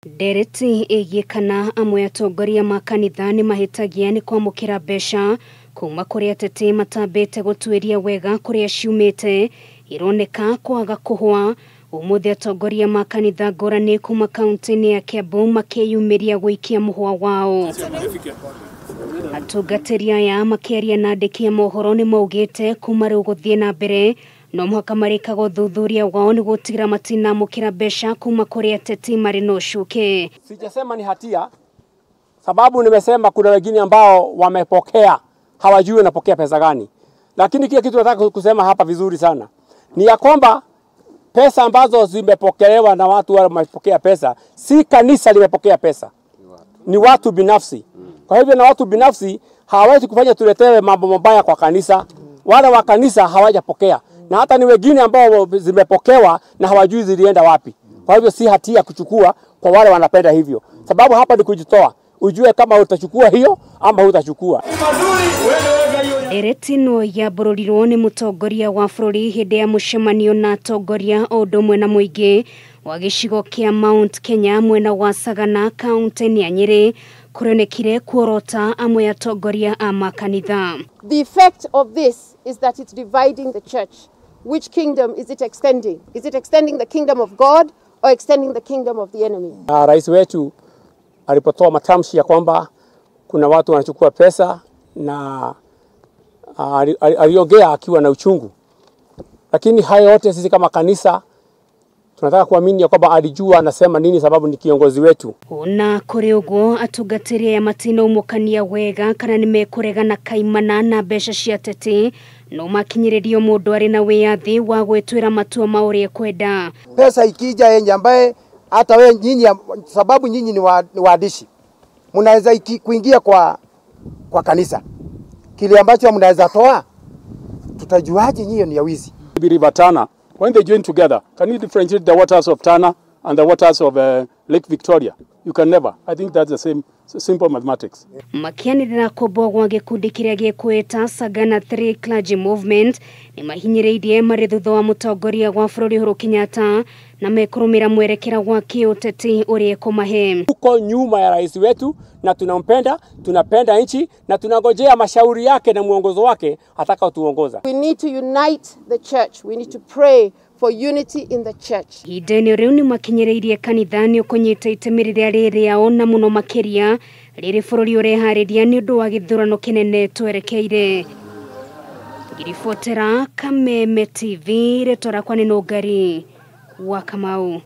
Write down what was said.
Ndereti ĩgiĩ kana amwe atongoria ma kanitha nĩ mahĩtagia nĩ kwamũkĩra mbeca kuma kũrĩ ateti matambĩte gũtuĩria wega kũrĩa ciumĩte ironeka kwaga kũhũa. Ũmũthĩ atongoria ma kanitha ngũrani kuma kaunti-inĩ ya Kiambu makĩyumĩria gũikia mũhũa wao. Atungatĩri aya makĩaria na andĩki a mohoro nĩ maugĩte kuma rĩu gũthiĩ na mbere no mũhaka marĩkaga ũthuthuria wao nĩguo gũtigĩrĩra matinamũkĩra mbeca kuma kũrĩ ateti marĩ na ũcuke. Sijasema ni hatia, sababu nimesema kuna wengine ambao wamepokea hawajui wanapokea pesa gani, lakini kile kitu nataka kusema hapa vizuri sana ni ya kwamba pesa ambazo zimepokelewa na watu wale wamepokea pesa, si kanisa limepokea pesa, ni watu binafsi. Kwa hivyo na watu binafsi hawawezi kufanya tuletewe mambo mabaya kwa kanisa. Wale wa kanisa hawajapokea, na hata ni wengine ambao zimepokewa na hawajui zilienda wapi. Kwa hivyo si hatia kuchukua kwa wale wanapenda hivyo, sababu hapa ni kujitoa, ujue kama utachukua hiyo ama hutachukua. Ndereti no yambũrũrirwo nĩ mũtongoria wa bũrũri hĩndĩ ya mũcemanio na atongoria o ũndũ ũmwe na mũingĩ wa gĩcigo kĩa Mount Kenya mwena wa Sagana kaunti-inĩ ya Nyĩrĩ kũronekire kuorota amwe atongoria a makanitha. The effect of this is that it's dividing the church. Which kingdom is it extending? Is it extending the kingdom of God or extending the kingdom of the enemy? Rais wetu alipotoa matamshi ya kwamba kuna watu wanachukua pesa na aliongea akiwa na uchungu, lakini hayo yote sisi kama kanisa tunataka kuamini ya kwamba alijua anasema nini, sababu ni kiongozi wetu. Ona kũrĩ ũguo atungatĩri aya matinaumũkania wega kana nĩmekũregana kaimana na mbeca cia ateti no makinyĩrĩrio mũndũ arĩ na wĩyathi wa gwĩtuĩra matua ma ũrĩa ekwenda. Pesa ikija yenye ambaye hata we nyinyi, sababu nyinyi ni waandishi, mnaweza kuingia kwa kanisa, kile ambacho mnaweza toa, tutajuaje nyinyi ni ya wizi? River Tana, when they join together, can you differentiate the waters of Tana and the waters of Lake Victoria? You can never. I think that's the same simple mathematics. Makianĩrĩra kũmbwo gwa gĩkundi kĩrĩa gĩkwĩta Sagana 3 Clergy Movement nĩ mahinyĩrĩirie marĩ thutha wa mũtongoria wa bũrũri Uhuru Kenyatta na mekũrũmĩra mwerekera wa kĩũteti ũrĩa ekũmahe. Tuko nyuma ya rais wetu na tunampenda, tunapenda nchi na tunangojea mashauri yake na mwongozo wake atakaotuongoza. We need to unite the church. We need to pray for unity in the church. Ihinda-inĩ rĩu nĩ makinyĩrĩirie kanitha nĩ ũkũnyita itemi rĩrĩa rĩ rĩao na mũno makĩria rĩrĩ bũrũri ũreharĩria nĩ ũndũ wa gĩthurano kĩnene twerekeire. Ngiribotera Kameme TV, rĩtwa rĩakwa nĩ Nũngari wa Kamau.